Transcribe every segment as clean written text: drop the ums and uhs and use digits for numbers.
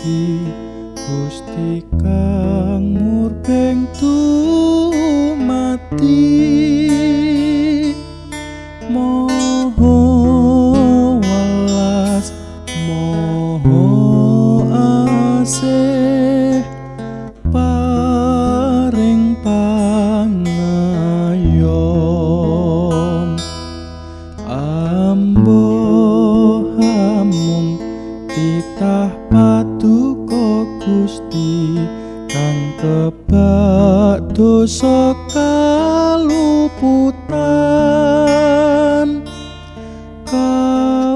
Gusti, Gusti kang murbeng dumadi. Moho welas, moho asih, paring pangayom. Ambo hamung titah paduka Gusti, kang kebak dosa kaluputan. Kawula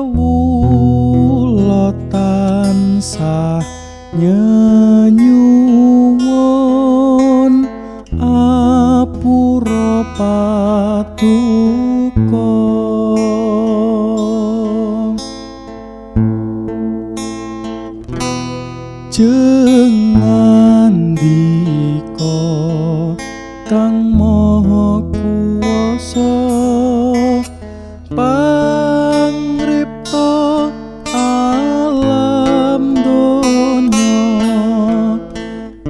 tansah nyenyuwun apura paduka. Jengandika kang maha kuwasa, pangripta alam donya,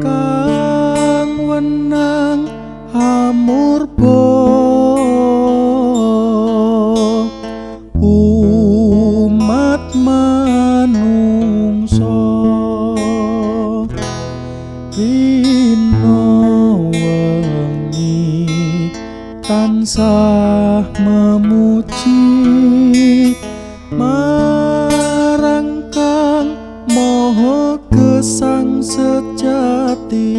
kang wenang hamurba umat manungsa. Rina wengi tansah memuji marang Kang Maha Gesang Sejati,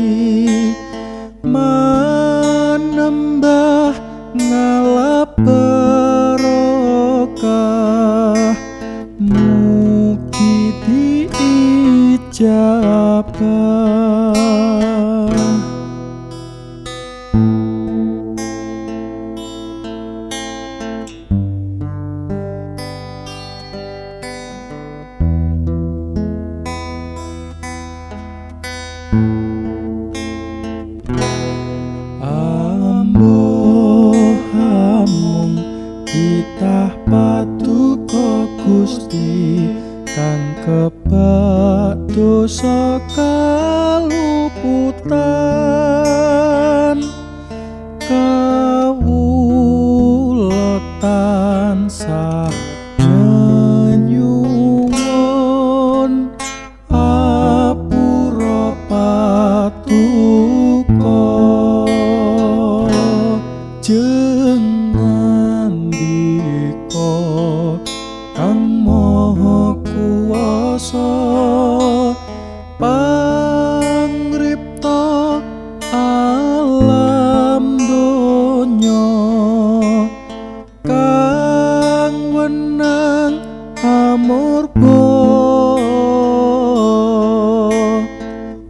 manembah ngalap barokah, mugi diijabah. Ambo hamung titah paduka Gusti, kang kebak dosa kaluputan. Kawula tansah nyenyuwun apura paduka. Jengandika kang maha kuwasa, pangripta alam donya, kang wenang amurba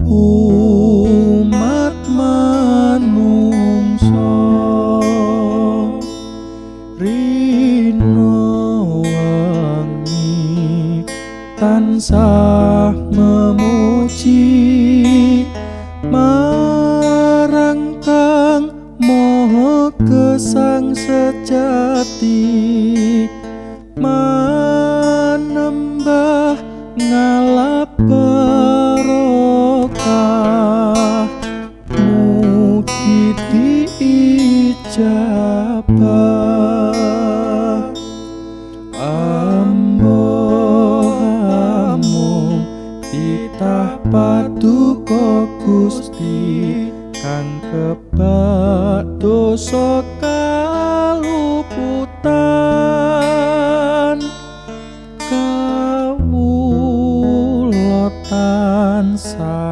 umat manungsa. Rina wengi tansah memuji marang Kang Maha Gesang Sejati, manembah ngalap barokah, mugi diijabah. Ambo hamung titah paduka Gusti, kang kebak dosa kaluputan. Kawula tansah